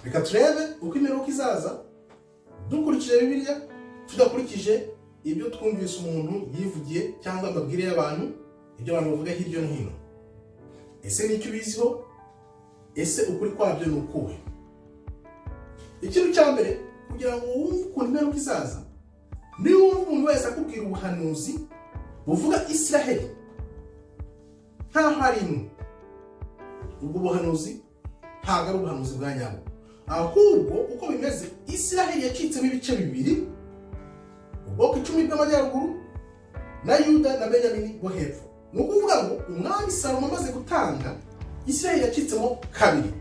Reka turebe uko imperuka izaza dukurikije Bibiliya, tudakurikije ibyo twumvise umuntu yivugiye cyangwa amabwire y'abantu, ibyo abantu bavuga hirya no hino. Ese ni icyo ubiziho? Ese ukuri kwabyo ni ukuhe? Ikintu cya mbere, kugira ngo wumve ukuntu imperuka izaza, niba wumva umuntu wese akubwira ubuhanuzi buvuga Isiraheli nkaho ari imwe, ubwo buhanuzi ntabwo ari ubuhanuzi bwa nyabwo. Ahubwo uko bimeze, Isiraheli yacitsemo ibice bibiri: ubwoko 10 bw'amajyaruguru na Yuda na Benyamini bo hepfo. Ni ukuvuga ngo umwami Salomo amaze gutanga, Isiraheli yacitsemo kabiri.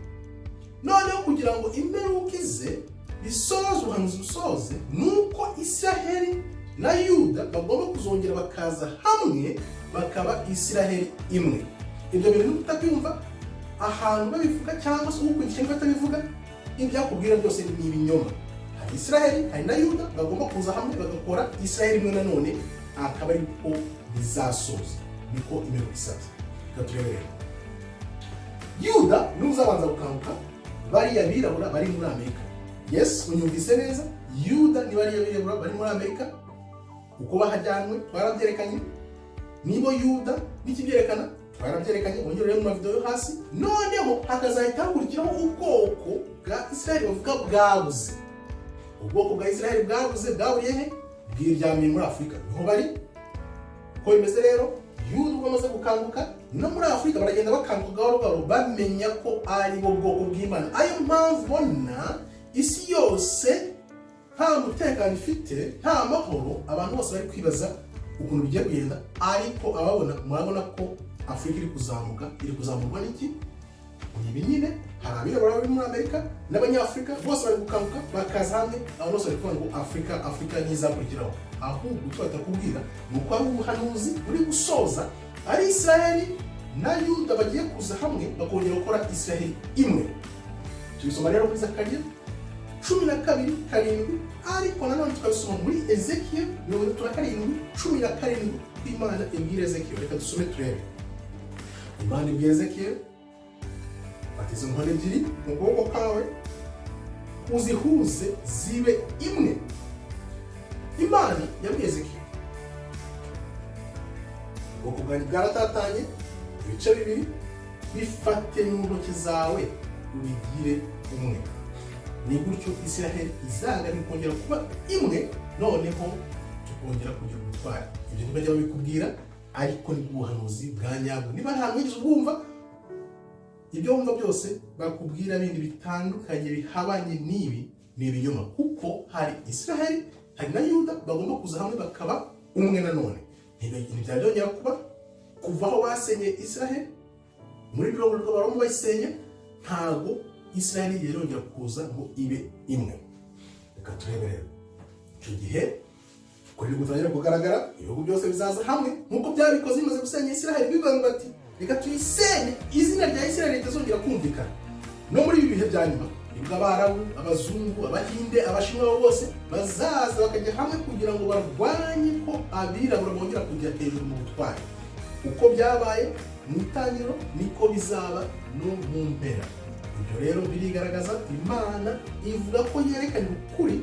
Noneho kugira ngo imperuka ize bisoze, ubuhanuzi busoze, ni uko Isiraheli na Yuda bagomba kuzongera bakaza hamwe, bakaba Isiraheli imwe. Ibyo bintu niba utabyumva ahantu babivuga cyangwa se ukurikiye niba atabivuga, ibyakubwira byose ni ibinyoma. Hari Isiraheli, hari na Yuda, bagomba kuza hamwe bagakora Isiraheli imwe nanone, akaba ari ko bizasoza, niko imperuka isaza. Reka turebe rero. Yuda niwe uzabanza gukanguka, bariya birabura bari muri Amerika. Yes, unyumvise neza, Yuda ni bariya birabura bari muri Amerika. Uko bahajyanwe twarabyerekanye, nibo Yuda. N'ikibyerekana twarabyerekanye, wongere urebe mu mavideo yo hasi. Noneho hakazahita hakurikiraho ubwoko bwa Israheli bavuga bwabuze. Ubwoko bwa Israheli bwabuze bwaburiye he? Bwiryamiye muri Afurika, niho bari. Uko bimeze rero, Yuda ubwo bamaze gukanguka, no muri Afurika baragenda bakanguka gahoro gahoro, bamenya ko ari bo bwoko bw'Imana. Ayo mpamvu ubona isi yose nta mutekano ifite, nta mahoro, abantu bose bari kwibaza ukuntu bigiye kugenda. Ariko ababona, murabona ko Afurika iri kuzamuka. Iri kuzamurwa n'iki? Ni ibi nyine. Hari abirabura bari muri Amerika n'Abanyafurika bose bari gukanguka, bakaza hamwe. Abantu bose bari kuvuga ngo Afurika, Afurika ntizakurikiraho. Ahubwo icyo batakubwira ni uko ari ubuhanuzi buri gusoza, ari Israheli na Yuda bagiye kuza hamwe, bakongera gukora Israheli imwe. Tubisoma rero muri Zakariya 12:7, ariko nanone tukabisoma muri Ezekiel 37:17, ko Imana ibwira Ezekiel. Reka dusome turebe. Imana ibwira Ezekiel: "Fata izo nkoni ebyiri mu kuboko kawe, uzihuze zibe imwe." Imana yabwiye Ezekiel: "Ubwoko bwanjye bwaratatanye ibice bibiri, bifate mu ntoki zawe ubigire umwe." Ni gutyo Israheli izagaruka ikongera kuba imwe, noneho tukongera kugira ubutwari. Ibyo ntibajya babikubwira, ariko ni ubuhanuzi bwa nyabwo. Niba nta mwigeze ubwumva, ibyo wumva byose bakubwira bindi bitandukanye bihabanye n'ibi ni ibinyoma, kuko hari Israheli, hari na Yuda, bagomba kuza hamwe bakaba umwe nanone. Ntibyari byongera kuba kuva aho basenye Israheli muri 70, Abaroma bayisenya. Ntago Israheli yarongera kuza ngo ibe imwe. Reka turebe rero icyo gihe kuri gutangira kugaragara. Ibihugu byose bizaza hamwe nk'uko byabikoze bimaze gusenya Israheli, bivuga ngo bati: "Reka tuyisenye, izina rya Israheli ritazongera kumvikana." No muri ibi bihe bya nyuma nibwo Abarabu, Abazungu, Abahinde, Abashinwa, abo bose bazaza bakajya hamwe kugira ngo barwanye ko abirabura bongera kujya hejuru mu butwari. Uko byabaye mu itangiriro niko bizaba no mu mpera. Ibyo rero birigaragaza. Imana ivuga ko yerekanye ukuri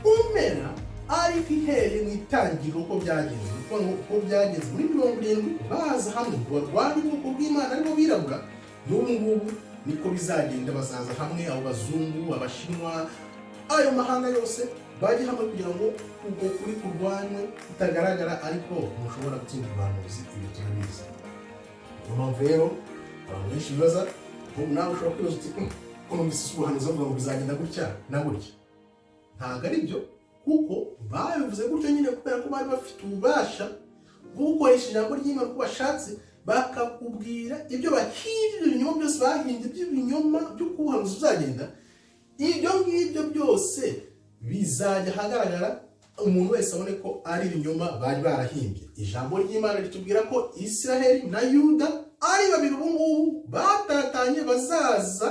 ku mpera, ariko ihereye mu itangiriro uko byagenze. Ni ukuvuga ngo uko byagenze muri 70 baza hamwe ngo barwanye ubwoko bw'Imana, aribo birabura, n'ubu ngubu niko bizagenda. Bazaza hamwe, abo bazungu, Abashinwa, ayo mahanga yose bajye hamwe kugira ngo ubwo kuri kurwanywe kutagaragara. Ariko ntushobora gutsinda ubuhanuzi, ibyo turabizi. Niyo mpamvu rero abantu benshi bibaza. Nk'ubu nawe ushobora kwibaza uti: "Ko numvise ubuhanuzi bavuga ngo bizagenda gutya na gutya?" Ntabwo ari byo, kuko babivuze gutyo nyine kubera ko bari bafite ububasha bwo gukoresha ijambo ry'Imana uko bashatse, bakakubwira ibyo bahimbye. Ibinyoma byose bahimbye by'ibinyoma by'uko ubuhanuzi buzagenda, ibyo ngibyo byose bizajya ahagaragara, umuntu wese abone ko ari ibinyoma bari barahimbye. Ijambo ry'Imana ritubwira ko Israheli na Yuda ari babiri ubu ngubu batatanye, bazaza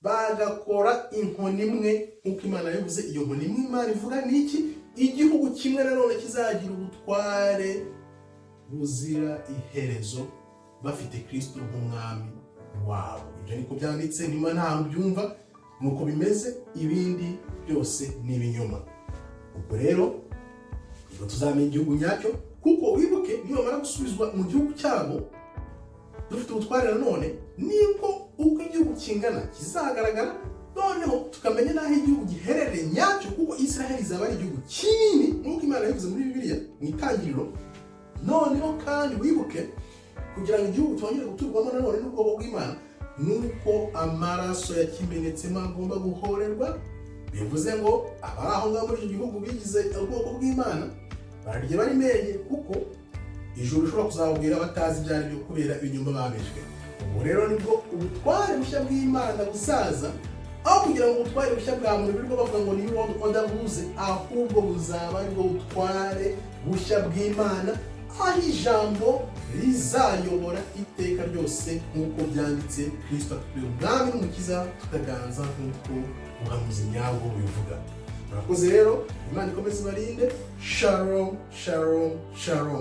bagakora inkoni imwe nk'uko Imana yabivuze. Iyo nkoni imwe Imana ivuga ni iki? Igihugu kimwe nanone kizagira ubutware buzira iherezo, bafite Kristo nk'umwami wabo. Ibyo niko byanditse. Niba ntawe ubyumva, Nuko bimeze, ibindi byose ni ibinyoma. Ubwo rero ubwo tuzamenya igihugu nyacyo, kuko wibuke, nibamara gusubizwa mu gihugu cyabo dufite ubutware nanone, nibwo uko igihugu kingana kizagaragara, noneho tukamenya n'aho igihugu giherereye nyacyo, kuko Israel izaba ari igihugu kinini nk'uko Imana yabivuze muri Bibiliya mu Itangiriro. Noneho kandi wibuke, kugira ngo igihugu cyongere guturwamo nanone n'ubwoko bw'Imana, nuko amaraso yakimenetsemo agomba guhorerwa. Bivuze ngo abari aho ngaho muri icyo gihugu bigize ubwoko bw'Imana bararya barimeye, kuko ijuru rishobora kuzababwira batazi ibyo ari byo kubera ibinyoma babeshwe. Ubwo rero nibwo ubutware bushya bw'Imana buzaza, aho kugira ngo ubutware bushya bwa muntu birirwa bavuga ngo ni world order buze, ahubwo buzaba aribwo butware bushya bw'Imana, aho ijambo rizayobora iteka ryose nk'uko byanditse, Kirisito atubera umwami n'umukiza, tukaganza nk'uko ubuhanuzi nyabwo bubivuga. Murakoze rero, Imana ikomeze ibarinde. Shalom, shalom, shalom.